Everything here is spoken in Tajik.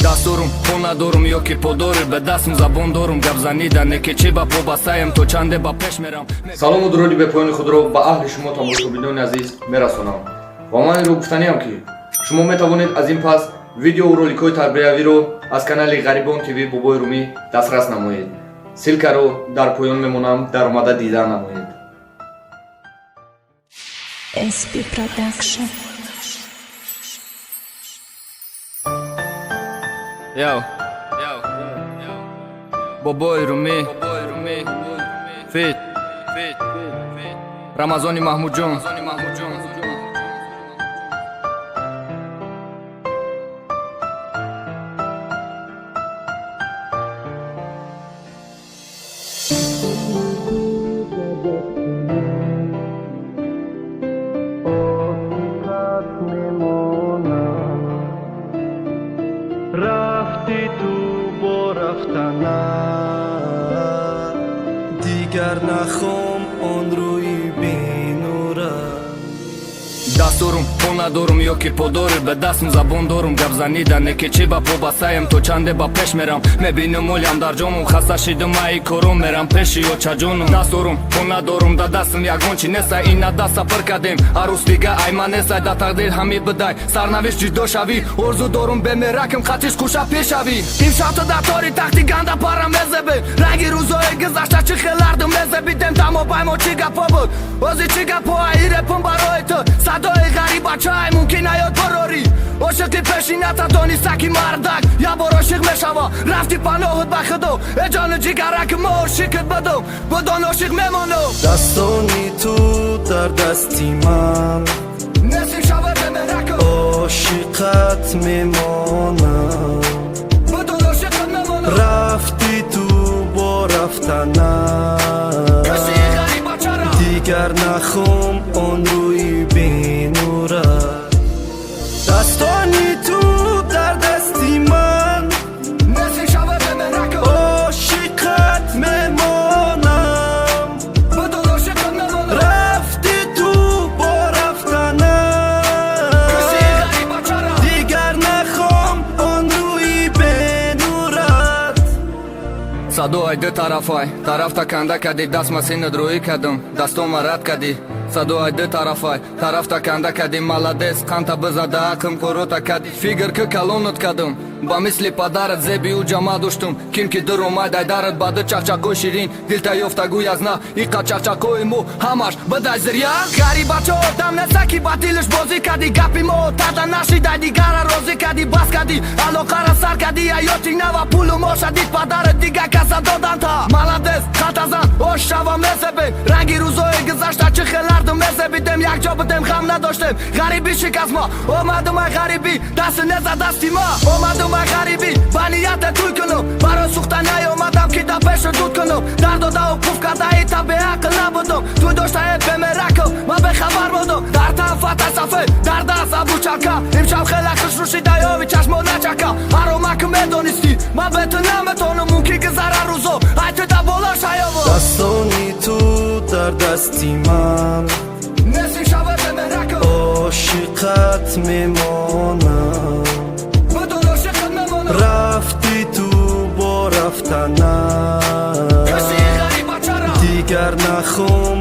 Даст дорум, пол надорум ё ки подори, ба дастм забон дорум, гап занида не ки чи ба по бастаем, то чанде ба пеш мерам. Салому дуруди бепоёни худро ба аҳли шумо, тамошобинони азиз, мерасонам ва ман инро гуфтаниам, ки шумо метавонед аз ин пас видеову роликҳои тарбиявиро аз канали Ғарибон ТВ Бобои Румӣ дастрас намоед. Ссылка ро дар поён мемонам, даромада дида намоед. SP Production. Yo, Бобои Румӣ feat Рамазони Маҳмудҷон. Рафти ту бо рафтана, дигар нахом он рӯи бенура. Даст дорум, пол надорум ё ки подори, ба дастм забон дорум, гап занида не ки чи ба по бастаем, то чанде ба пеш мерам. Мебинам олям дар ҷомум, хаста шидум аи кором, мерам пеши очаҷонум. Даст дорум, пол надорум, да дастм ягон чи неста, ина даста пир кардем, арӯс дига айма нестай. Да тақдир ҳами бидай сарнавишт, ҷудо шавӣ, орзу дорум бемеракм қатиш куша пешавӣ. Имшаб ту дар тори тахти ганда парам мезебе, ранги рӯзои гузашта чӣ хелардум мезебидем. Тамобаймо чӣ гапо буд, ози чӣ гапо, аи репум барои ту садои ғарибачай мумкин наёд барорӣ. Ошиқи пешината дониста, ки мардак як бор ошиқ мешава. Рафти паноҳут ба худо, э ҷону ҷигарак, мо ошиқит будум, будон ошиқ мемонам. Дастони ту дар дасти ман, Несим шава бемеракам, ошиқат мемонам. Будон ошиқат мемонам. Рафти ту бо рафтана, Кашии ғарибачара, дигар нахом он рӯи бенура. Дастони ту дар дасти ман, Несим шава бемеракам, ошиқат мемонам. Будон ошиқат мемонам. Рафти ту бо рафтана, Кашии ғарибачара, дигар нахом он рӯи бенурат. Садоай ду тарафай, тарафта канда кадӣ, дастма синат рӯӣ кардум, дастома рад кадӣ. Садоай ду тарафай, тарафта канда кадӣ, молодец, қанта бизада, ақм қурута кадӣ. Фигр ки калонат кадум, ба мисли падарат зеби ӯ ҷама доштум. Ким ки дур омад айдарат ба ду чақчақои ширин, дилта ёфтагӯй аз на иқа чақчақои мо ҳамаш бидай зиря. Ғарибачо одам неста, ки ба дилаш бозӣ кадӣ, гапи мо тада нашидай, дигара розӣ кадӣ, бас кадӣ, алоқара сар кадӣ, ҳаёти нава пулу моша дид, падарат дига каса доданта. Молодец, хатазан, ош шава мезебем, ранги рӯзои гузашта чӣ хелардум мезебидем. Якҷо будем, ғам надоштем, ғарибӣ шикаст мо. Омадум ай ғарибӣ, дасти неза дасти ма. Омадум ай ғарибӣ ба нияте тӯй кунум, барои сӯхта наёмадам, ки да пешу дуд кунум. Дар додаву пуф кардаита беақл набудум, тӯй доштаед бемеракум, ман бехабар будум. Дар тан фата сафед, дар даст абучалка, имшаб хеле хушрӯ шидаёви чашмо начака. Ҳаромаку медонистӣ, ман бе ту наметонам, мумкин гузара рӯзо, ай ту да боло шаёво. Дастони ту дар дасти ман, Несим шава бемеракум, ошиқат мемонам. Будон ошиқат мемонам. Рафти ту бо рафтана, Кашии ғарибачара, дигар нахом